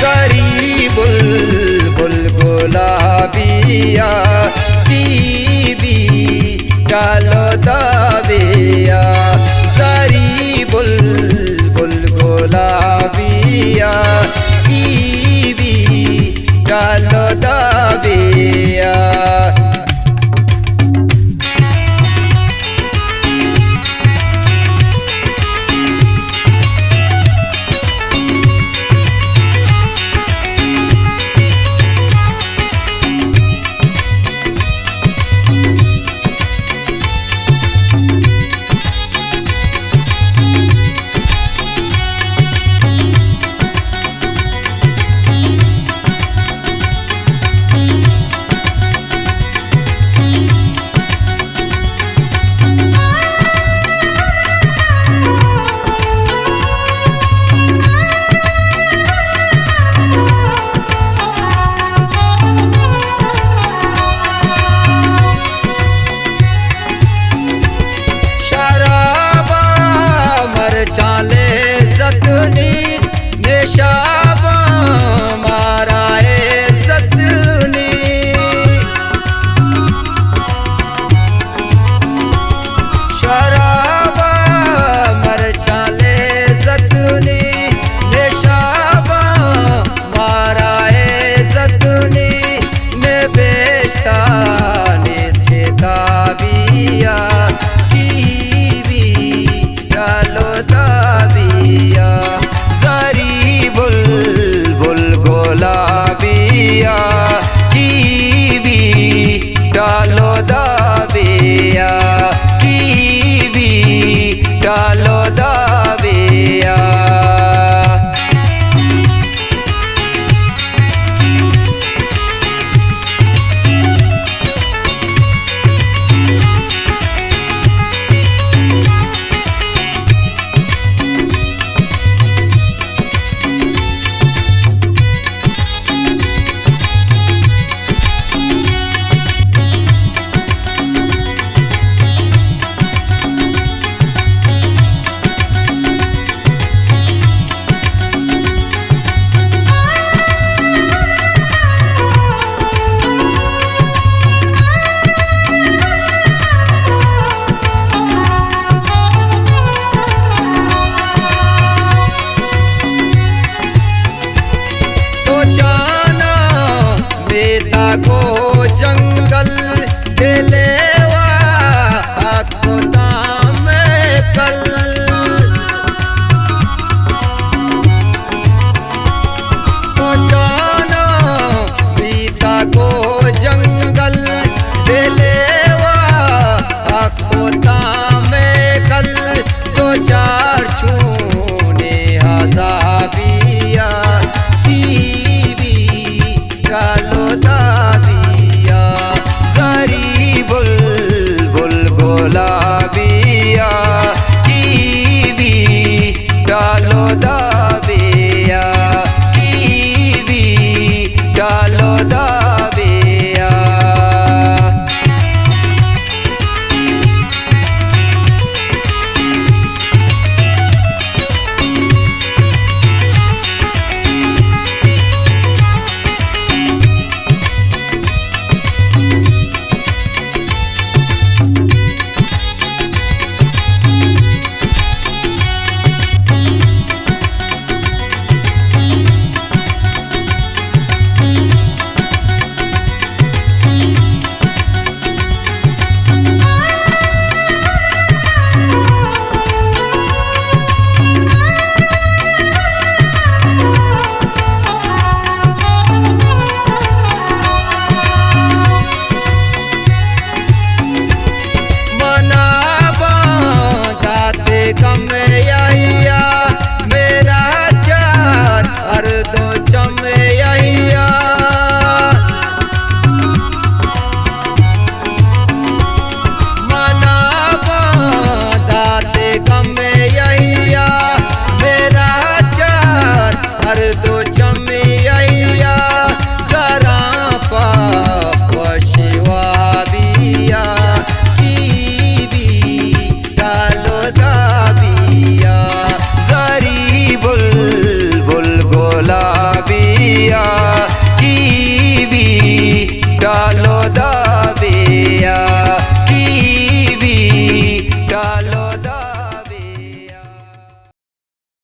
زری بلبل گلابیا، تی بی ڈالو دابیا. زری بلبل گلابیا، تی بی ڈالو دابیا. شرابا مرچاں لذت نیست، نشابا مارا عزت نیست. شرابا مرچاں لذت نیست، نشابا مارا عزت نیست. نبشتہ نیست کتابیا، تی بی ڈالو دابیا. زری بلبل گلابیا، تی بی ڈالو دابیا، تی بی ڈالو دابیا. تو چانا میتگ و جنگل، دل و حق و تام کل. تو چانا میتگ و جنگل، دل و حق و تام کل. تو چار چونے عذابیا، تی بی ڈالو دابیا. زری بلبل گلابیا، تی بی ڈالو دابیا، تی بی ڈالو دابیا.